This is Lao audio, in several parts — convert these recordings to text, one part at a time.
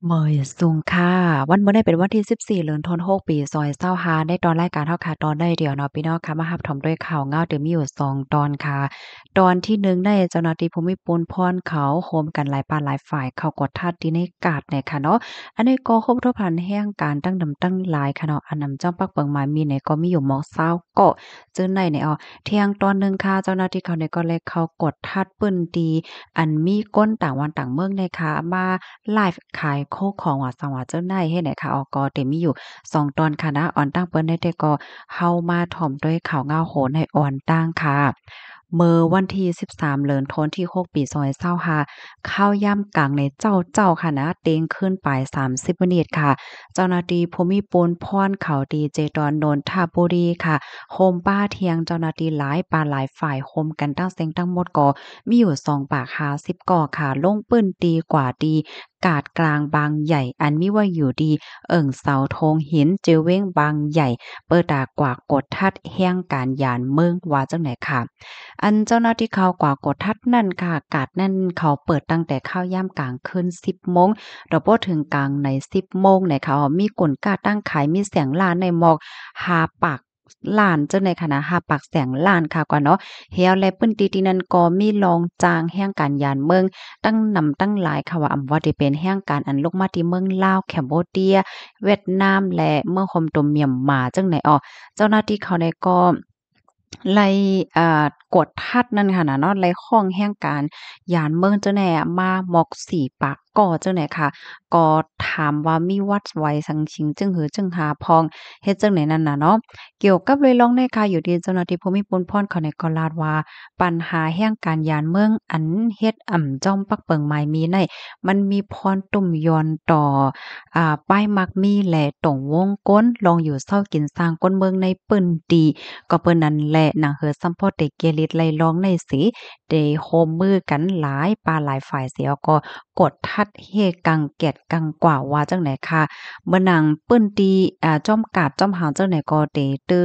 ເມີຍສູງຄ່າ. ວັນມື້ນີ້ເປັນວັນທີສິບສີ່ ເດືອນທັນວາ ປີສອງພັນຊາວຫ້າ. ໃນຕອນລາຍການເຮົາຄ່ະ ຕອນໃດດຽວເນາະ ພີ່ນ້ອງຄ່ະ ມາຮັບຊົມດ້ວຍຂ່າວເງົາທີ່ມີຢູ່ສອງຕອນຄ່ະ. ຕອນທີໜຶ່ງ ໄດ້ເຈົ້າໜ້າທີ່ພູມີປູນພອນເຂົາ ໂຮມກັນຫຼາຍປາກຫຼາຍຝ່າຍ ເຂົ້າກວດທັດທີ່ໃນກາດນີ້ຄ່ະເນາະ. ອັນນີ້ກໍພົບທົບຫັນແຮງການຕັ້ງດຳຕັ້ງຫຼາຍຄ່ະເນາະ. ອັນນຳຈ້ອງປັກເປິງໝາຍມີນີ້ກໍມີຢູ່ໝົດຊາວເກາະ ເຈີໃນແນວ. ທ່ຽງຕອນໜຶ່ງຄ່ະ ເຈົ້າໜ້າທີ່ເຂົານີ້ກໍໄດ້ເຂົ້າກວດທັດພື້ນທີ່ ອັນມີຄົນຕ່າງບ້ານຕ່າງເມືອງນີ້ຄ່ະ ມາໄລຟ໌ຂາຍໂຄຂອງວ່າຊັ້ນວ່າເຈົ້ານາຍເຮັດໃຫ້ຄ່ະ. ອອກກໍເຕັມມີຢູ່ສອງຕອນຄ່ະນະ. ອອນຕັ້ງເປີດໃນແຕ່ກໍເຮົາມາຖ່ອມດ້ວຍຂ່າວເງົາໂຫນໃຫ້ອອນຕັ້ງຄ່ະ. ເມື່ອວັນທີສິບສາມ ເດືອນທັນວາ ປີສອງພັນຊາວຫ້າ ຄາວຍາມກາງໃນເຊົ້າໆຄ່ະນະ ເຕັງຄືນໄປສາມສິບມິນິດຄ່ະ ເຈົ້າໜ້າທີ່ພູມີປູນພອນເຂົາທີ່ເຈຕອນນົນທະບູລີຄ່ະ ໂຮມປະທ້ວງເຈົ້າໜ້າທີ່ຫຼາຍປາກຫຼາຍຝ່າຍ ໂຮມກັນທັງເສັງທັງໝົດກໍມີຢູ່ສອງປາກຫ້າສິບເກາະຄ່ະ ລົງພື້ນທີ່ກວາດທີ່ກາດກລາງບາງໃຫຍ່ ອັນມີໄວ້ຢູ່ທີ່ເອີ່ງເສົາໂທງຫີນ ເຈີເວັງບາງໃຫຍ່ ເປີດຕາກວາດກວດທັດແຮງການຢານເມືອງວ່າຈັ່ງໃດຄ່ະ. ອັນເຈົ້າໜ້າທີ່ເຂົາກວາດກວດທັດນັ້ນຄ່ະ ກາດນັ້ນເຂົາເປີດຕັ້ງແຕ່ຄາວຍາມກາງຄືນສິບໂມງ ຕໍ່ພໍເຖິງກາງໃນສິບໂມງນີ້ຄ່ະ ມີກົນຄ້າຕັ້ງຂາຍ ມີແສງລ້ານໃນໝອກຫ້າປາກລ້ານເຈົ້າໃນຄ່ະນະ ຫ້າປາກແສງລ້ານຄ່ະກ່ອນເນາະ. ແລ້ວ ແລະ ພື້ນທີ່ທີ່ນັ້ນກໍມີລອງຈ້າງແຮງການຢານເມືອງຕັ້ງນຳຕັ້ງຫຼາຍຄ່ະວ່າ ອຳວ່າທີ່ເປັນແຮງການອັນລົງມາທີ່ເມືອງລາວ ແຄມໂບເດຍ ຫວຽດນາມ ແລະ ເມືອງໂຮມຕຸມມຽນມາຈັ່ງໃດ. ເຈົ້າໜ້າທີ່ເຂົານີ້ກໍ ໄລ່ ເອີ ກວດທັດນັ້ນຫັ້ນນະເນາະ ໄລ່ຄ້ອງແຮງການຢານເມືອງເຈົ້າແນ່ມາໝົດສີ່ປາກເກາະເຈົ້າແນ່ຄ່ະ. ກໍຖາມວ່າມີວັດໄຫວສັງຊິງຈຶ່ງຫືອຈຶ່ງຫາພອງ ເຮັດຈັ່ງໃດນັ້ນນະເນາະ. ກ່ຽວກັບເລື່ອງນີ້ຄ່ະ ຢູ່ທີ່ເຈົ້າໜ້າທີ່ພູມີປູນພອນເຂົານີ້ກໍລາດວ່າ ບັນຫາແຮງການຢານເມືອງອັນເຮັດອຳຈ້ອມປັກເປິງໝາຍມີໃນ ມັນມີພອນຕຸ້ມຍ້ອນຕໍ່ ອາ ປ້າຍໝາກມີ ແລະ ຕົງວົງກົນ ລອງຢູ່ເຊົາກິນຊ່າງຄົນເມືອງໃນພື້ນທີ່. ກໍເປັນນັ້ນແຫຼະ ນາງເຮີສຳພໍເຕເກລິດໄລ່ລອງໃນເສ ໄດ້ຮ່ວມມືກັນຫຼາຍປາກຫຼາຍຝ່າຍເສ ກໍກວດທັດເຮກັງແກດກັງກວ່າວ່າຈັ່ງໃດຄ່ະ. ເມື່ອນາງພື້ນທີ່ ອາ ຈອມກາດຈອມຫາງເຈົ້າໃນກໍໄດ້ຕື້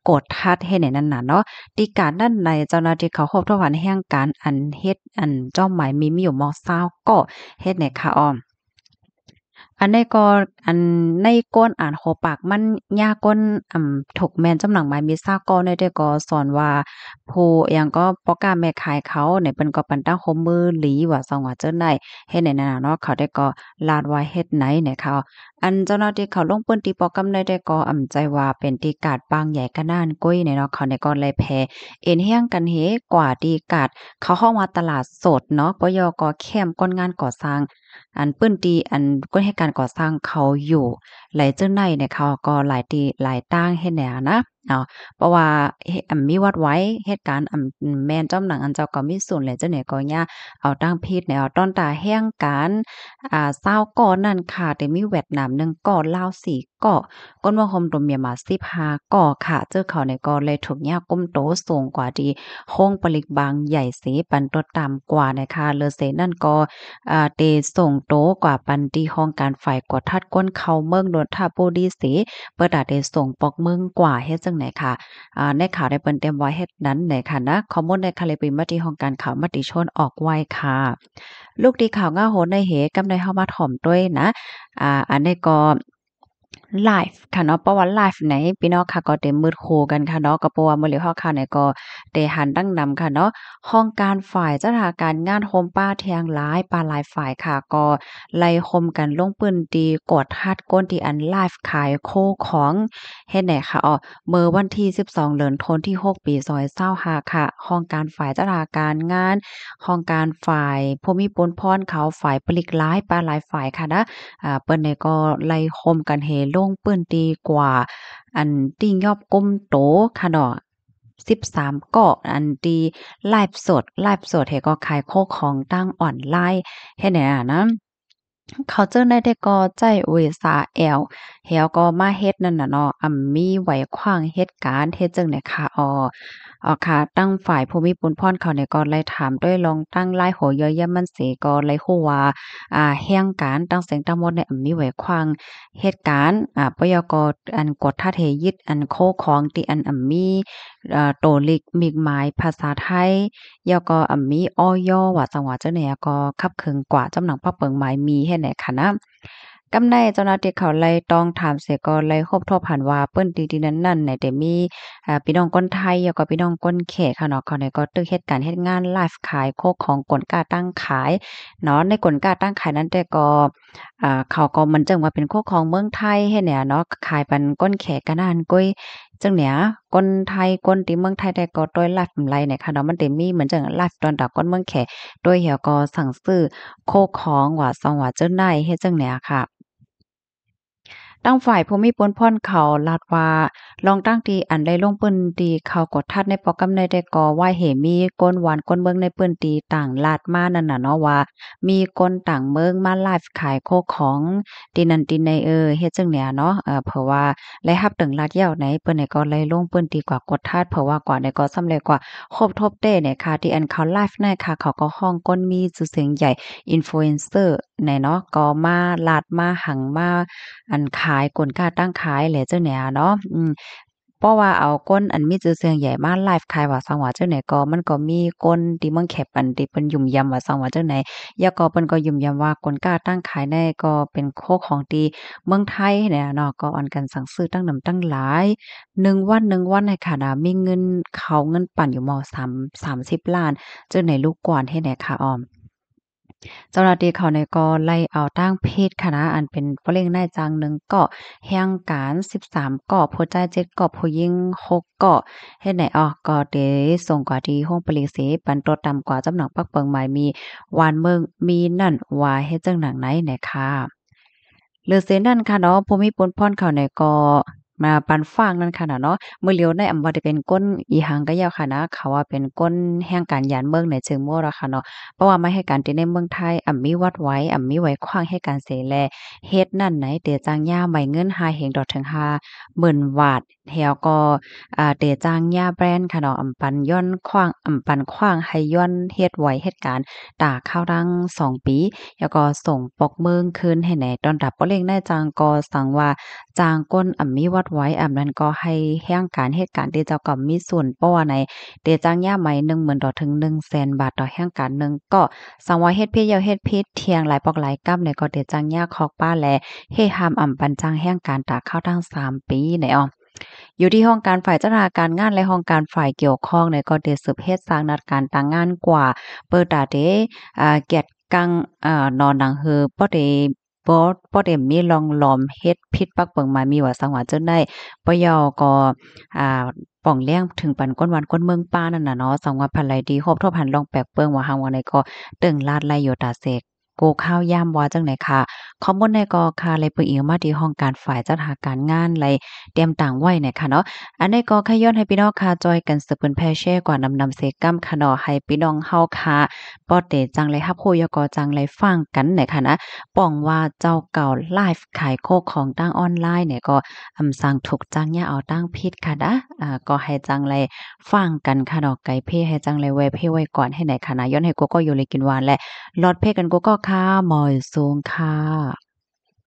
ກວດທັດເຮັດໃນນັ້ນນະເນາະ. ທີ່ກາດນັ້ນໃນ ເຈົ້າໜ້າທີ່ເຂົາຮວບທວມແຜນແຮງການອັນເຮັດ ອັນຈ້ອມໝາຍມີ ມີຢູ່ໝົດຊາວເກາະເຮັດໃນຄ່ະອອມ. ອັນນີ້ກໍ ອັນໃນກ້ອນອານຫົວປາກມັນຍາກ້ອນ ອຳ ຖືກແມ່ນຈຳໜັງໝາຍມີຊາວເກາະໃນແຕ່ກໍສອນວ່າ ຜູ້ຫຍັງກໍພໍ່ຄ້າແມ່ຂາຍເຂົາໃນເພິ່ນກໍປັນຕັ້ງໂຮມມືຫຼີວ່າຊັ້ນວ່າເຈົ້າໃນເຮັດໃນນັ້ນນະເນາະ. ເຂົາໄດ້ກໍລາດວ່າເຮັດໃນໃນເຂົາ ອັນເຈົ້າໜ້າທີ່ເຂົາລົງພື້ນທີ່ປ້ອງກັນໃນແຕ່ກໍອຳໃຈວ່າເປັນທີ່ກາດບາງໃຫຍ່ກະນານກຸ້ຍໃນເນາະ. ເຂົາໃນກໍໄລ່ແຜ່ເອັນແຮງກັນເຮກວ່າທີ່ກາດ ເຂົາຮ້ອງວ່າຕະຫຼາດສົດເນາະ ປະໂຫຍກໍແຄມຄົນງານກໍ່ສ້າງ ອັນພື້ນທີ່ ອັນຄົນເຮັດການກໍ່ສ້າງເຂົາຢູ່ ແລະ ເຈົ້າໃນເນຍ ເຂົາກໍຫຼາຍທີ່ຫຼາຍຕ່າງເຮັດແນວນະເນາະ ເພາະວ່າ ເຮັດ ອັນມີວັດໄຫວ ເຮັດການ ອັນແມ່ນຈອມໜັງ ອັນເຈົ້າກໍມີສູນ ແລະ ເຈົ້າໃນກໍຍາເອົາຕັ້ງຜິດແນວ. ຕອນຕາແຮງການ ອາ ຊາວເກາະນັ້ນຄ່ະ ແຕ່ມີຫວຽດນາມໜຶ່ງເກາະ ລາວສີ່ເກາະ ຄົນເມືອງໂຮມຕຸມມຽນມາສິບຫ້າເກາະຄ່ະ. ເຈົ້າເຂົາໃນກໍໄດ້ຖືກຍາກຸມໂຕສົ່ງກວ່າທີ່ ໂຮງຜະລິດບາງໃຫຍ່ເສ ປັນຕົວຕາມກວ່ານະຄະ. ເລີເສນັ້ນກໍ ອາ ໄດ້ສົ່ງໂຕກວ່າປັນທີ່ຫ້ອງການຝ່າຍກວດທັດຄົນເຂົ້າເມືອງນົນທະບູລີເສ ເພິ່ນອາດໄດ້ສົ່ງປອກເມືອງກວ່າເຮັດຈັ່ງໃດຄະ. ອາ ໃນຂ່າວໄດ້ເພິ່ນເຕັມວ່າເຮັດນັ້ນນະຄະນະ. ຂໍ້ມູນໃນຄະເລປີມາທີ່ຫ້ອງການຂ່າວມະຕິຊົນອອກໄວ້ຄ່ະ. ລູກທີ່ຂ່າວເງົາໂຫນໃນເຫ ກັບໃນເຮົາມາຖ່ອມດ້ວຍນະ. ອາ ອັນນີ້ກໍ ໄລຟ໌ຄ່ະເນາະ ເພາະວ່າໄລຟ໌ໃນພີ່ນ້ອງຄ່ະ ກໍໄດ້ມືດຄູ່ກັນຄ່ະເນາະ ກໍເພາະວ່າມື້ເລີຍຮອດຂ່າວໃນກໍໄດ້ຫັນດັ່ງນຳຄ່ະເນາະ ຫ້ອງການຝ່າຍຈັດຫາການງານໂຮມປະທ້ວງຫຼາຍປາກຫຼາຍຝ່າຍຄ່ະ ກໍໄດ້ໂຮມກັນລົງພື້ນທີ່ກວດຮັດຄົນທີ່ອັນໄລຟ໌ຂາຍໂຄຂອງເຮັດແນວຄ່ະ. ເອີ ເມື່ອວັນທີສິບສອງ ເດືອນທັນວາ ປີສອງພັນຊາວຫ້າຄ່ະ ຫ້ອງການຝ່າຍຈັດຫາການງານ ຫ້ອງການຝ່າຍຜູ້ມີປຸນພອນເຂົາ ຝ່າຍຜະລິດຫຼາຍປາກຫຼາຍຝ່າຍຄ່ະນະ ອາ ເພິ່ນນີ້ກໍໄດ້ໂຮມກັນເຮລົງພື້ນທີ່ກວ່າ ອັນທີ່ຍອບກຸມໂຕຂະເນາະ ສິບສາມເກາະ ອັນທີ່ໄລຟ໌ສົດ ໄລຟ໌ສົດເຮກໍຂາຍໂຄຂອງທາງອອນລາຍເຮັດແນວນະ. ເຂົາເຈົ້າໃນໄດ້ກໍໃຊ້ເວສາແອວ ແຮວກໍມາເຮັດນັ້ນນະເນາະ ອຳມີໄຫວຂວາງເຮັດການເຮັດຈັ່ງໃດຄະ. ອໍ ອໍ ຄ່ະ ທາງຝ່າຍຜູ້ມີປຸນພອນເຂົານີ້ກໍໄດ້ຖາມດ້ວຍລອງຕັ້ງລາຍຫົວຍ່ອຍຢ້ຽມມັນເສ ກໍໄດ້ຮູ້ວ່າ ອາ ແຮງການທັງເສັງທັງໝົດນີ້ ອຳມີໄຫວຂວາງເຮັດການ ອາ ປະໂຫຍກໍອັນກວດທັດເຮຍຶດອັນໂຄຂອງທີ່ອັນ ອຳມີ ເອີ ໂຕເລກໝິກໝາຍພາສາໄທ ແລ້ວກໍ ອາ ມີ ອຢ ວ່າຈັ່ງວ່າຈັ່ງໃດ ກໍຂັບເຄື່ອນກວ່າຈຳໜັງປັບເປິງໝາຍມີ ເຮັດແນວນັ້ນນະ. ກຳໃນເຈົ້າໜ້າທີ່ເຂົາໄລ່ຕ້ອງຖາມເສຍ ກໍໄດ້ພົບທົບຫັນວ່າ ພື້ນທີ່ທີ່ນັ້ນໆ ໄດ້ມີ ເອີ ພີ່ນ້ອງຄົນໄທ ແລ້ວກໍພີ່ນ້ອງຄົນແຂກເຂົາເນາະ ເຂົານີ້ກໍຕຶກເຮັດການເຮັດງານ ໄລຟ໌ຂາຍໂຄຂອງ ກົນຄ້າຕັ້ງຂາຍເນາະ. ໃນກົນຄ້າຕັ້ງຂາຍນັ້ນແຕ່ກໍ ເອີ ເຂົາກໍໝັ້ນເຈີວ່າເປັນໂຄຂອງເມືອງໄທ ເຮັດແນວເນາະ ຂາຍປັນຄົນແຂກກັນຫັ້ນກົຍ ຈັ່ງແນວ ຄົນໄທ ຄົນທີ່ເມືອງໄທແຕ່ກໍໂຕຍໄລຟ໌ໄດ້ແນວຂະເນາະ ມັນໄດ້ມີໝັ້ນເຈີໄລຟ໌ຕອນຕາຄົນເມືອງແຂກ ໂຕຍແລ້ວກໍສັ່ງຊື້ໂຄຂອງວ່າ ສັ່ງວ່າຈັ່ງໃດ ເຮັດຈັ່ງແນວຄ່ະ. ທາງຝ່າຍຜູ້ມີບຸນພອນເຂົາລາດວ່າ ລອງຕັ້ງທີ່ອັນໄດ້ລົງພື້ນທີ່ເຂົ້າກວດຄັດໃນປອກກຳໃນແຕ່ກໍວ່າເຫມີຄົນບ້ານຄົນເມືອງໃນພື້ນທີ່ຕ່າງລາດມານັ້ນນະເນາະ ວ່າມີຄົນຕ່າງເມືອງມາໄລຟ໌ຂາຍໂຄຂອງ ທີ່ນັ້ນທີ່ໃນ ເອີ ເຮັດຈັ່ງແນວເນາະ ເອີ ເພາະວ່າໄດ້ຮັບເຖິງລາດແລ້ວໃນ ເພິ່ນນີ້ກໍໄດ້ລົງພື້ນທີ່ກວດ ກວດທັດ ເພາະວ່າກວດໃນກໍສຳເລັດກວ່າ ຄົບທົບແຕ່ໃນຄ່ະ ທີ່ອັນເຂົາໄລຟ໌ໃນຄ່ະ ເຂົາກໍຮ້ອງຄົນມີຊື່ສຽງໃຫຍ່ ອິນຟລູເອັນເຊີໃນເນາະ ກໍມາລາດມາຫັງມາ ອັນຂາຍ ກົນຄ້າຕັ້ງຂາຍແຫຼະ ຈັ່ງແນວເນາະ ອືມ ເພາະວ່າເອົາຄົນອັນມີຊື່ສຽງໃຫຍ່ມາໄລຟ໌ຂາຍວ່າ ສັ່ງວ່າຈັ່ງໃດ ກໍມັນກໍມີຄົນທີ່ເມືອງແຂກອັນທີ່ເພິ່ນຫຍຸ່ມຢຳວ່າ ສັ່ງວ່າຈັ່ງໃດ ແລ້ວກໍເພິ່ນກໍຫຍຸ່ມຢຳວ່າ ກົນຄ້າຕັ້ງຂາຍໃນກໍເປັນໂຄຂອງທີ່ເມືອງໄທແນວເນາະ ກໍອັນກັນສັ່ງຊື້ຕັ້ງນຳຕັ້ງຫຼາຍ ໜຶ່ງວັນ ໜຶ່ງວັນໃນຂະນະມີເງິນເຂົ້າເງິນປັນຢູ່ໝໍ່ ສາມ ສາມສິບລ້ານ ຈຶ່ງໃນລູກກວນເຮັດໃນຂະອອມ. ເຈົ້າໜ້າທີ່ເຂົານີ້ກໍໄດ້ເອົາຕາງເພຈຄະນະ ອັນເປັນພໍ່ເລ້ງນາຍຈ້າງໜຶ່ງເກາະ ແຮງການສິບສາມເກາະ ຜູ້ຊາຍເຈັດເກາະ ຜູ້ຍິງຫົກເກາະ ເຮັດໃນອອກ ກໍໄດ້ສົ່ງກວ່າທີ່ໂຮງປະລິກເສ ປັນຕົວຕ່ຳກວ່າຈຳນວນປັກເປິງໝາຍມີ ວານເມືອງມີນັ້ນວ່າເຮັດຈັ່ງໜັງໃນແນວຄ່ະ. ຫຼືເສນັ້ນຄ່ະເນາະ ຜູ້ມີປຸນພອນເຂົານີ້ກໍມາປັນຝາກນັ້ນຄ່ະນະເນາະ ມື້ລຽວໃນອຳວ່າຈະເປັນຄົນອີ່ຫຍັງກໍແລ້ວຄ່ະນະ ເຂົາວ່າເປັນຄົນແຮງການຢານເມືອງໃນເຊີງໝົດລະຄ່ະເນາະ ເພາະວ່າມາເຮັດການທີ່ໃນເມືອງໄທ ອຳມີວັດໄຫວ ອຳມີໄຫວຂວາງເຮັດການເສແລ ເຮັດນັ້ນໃນເຕຈ້າງຍາໄໝເງິນຫ້າແຮງຕໍ່ເຖິງຫ້າໝື່ນບາດ ແລ້ວກໍ ອາ ເຕຈ້າງຍາແບຣນຄ່ະເນາະ ອຳປັນຍ້ອນຂວາງ ອຳປັນຂວາງໃຫ້ຍ້ອນເຮັດໄຫວເຮັດການ ຕາເຂົ້າທັງສອງປີ ແລ້ວກໍສົ່ງປົກເມືອງຄືນໃຫ້ແດ່ ຕອນຕາໂປເລັງນາຍຈ້າງກໍສັ່ງວ່າ ຈ້າງຄົນອຳມີວັດໄຫວ ອຳນັ້ນກໍໃຫ້ແຮງການເຮັດການທີ່ເຈົ້າກໍມີສ່ວນ ເພາະວ່າໃນເຕຈ້າງຍາໄໝໜຶ່ງໝື່ນຕໍ່ເຖິງໜຶ່ງແສນບາດຕໍ່ແຮງການໜຶ່ງເກາະ ສັງວ່າເຮັດຜິດແລ້ວເຮັດຜິດທ່ຽງຫຼາຍປອກຫຼາຍກຳໃນກໍເຕຈ້າງຍາຄອກປ້າ ແລະ ເຮັດຫ້າມອຳປັນຈ້າງແຮງການຕາເຂົ້າທັງສາມປີໃນອອກ ຢູ່ທີ່ຫ້ອງການຝ່າຍຈັດຫາການງານ ແລະ ຫ້ອງການຝ່າຍກ່ຽວຂ້ອງໃນກໍໄດ້ສືບເຮັດສ້າງນັດການຕາງງານກວ່າ ເປີດຕາເຕ ອາ ກຽດກັງ ອາ ໜໍໜັງເຮີ ບໍ່ໄດ້ ບໍ່ ບໍ່ໄດ້ມີລ່ອງລອມເຮັດຜິດປັກເປິງໝາຍມີວ່າ ສັງວ່າເຈົ້າໃດ ບໍ່ເຍົາກໍ ອາ ປ່ອງແລ້ງເຖິງປັນຄົນບ້ານຄົນເມືອງປ້ານັ້ນນະເນາະ ສັງວ່າພັນໄລດີ ຮົບທົບຫັນລອງແປກເປິງວ່າ ຫາງວ່າໃນກໍເຖິງລາດໄລຢູ່ຕາເສກ ກູ່ຂ່າວຍາມວ່າຈັ່ງໃດຄ່ະ ຂໍ້ມູນໃນກໍຄ່າໄລເປີງອີງມາທີ່ຫ້ອງການຝ່າຍຈັດຫາການງານໄລຕຽມຕາງໄວ້ນະຄ່ະເນາະ ອັນນີ້ກໍຄ່າຍ້ອນໃຫ້ພີ່ນ້ອງຄ່ະ ຊ່ອຍກັນສືບເຜີຍແຜ່ແຊກວ່ານຳນຳເສກຳຄ່ະເນາະ ໃຫ້ພີ່ນ້ອງເຮົາຄ່ະ ພໍເຕຈັ່ງໄລຮັບຮູ້ ແລ້ວກໍຈັ່ງໄລຟັງກັນນະຄ່ະນະ ປ່ອງວ່າເຈົ້າເກົ່າໄລຟ໌ຂາຍໂຄຂອງທາງອອນລາຍນີ້ກໍ ອຳສັງຖືກຈ້າງຍາເອົາທາງຜິດຄ່ະນະ ອາ ກໍໃຫ້ຈັ່ງໄລຟັງກັນຄ່ະເນາະ ໄກເພໃຫ້ຈັ່ງໄລແວເພໄວ້ກ່ອນໃຫ້ໄດ້ຄ່ະນະ ຍ້ອນໃຫ້ກູ່ກໍຢູ່ໄລກິນຫວານ ແລະ ລອດເພກັນກູ່ກໍຄ່ະ ໝໍຍສູງຄ່ະ.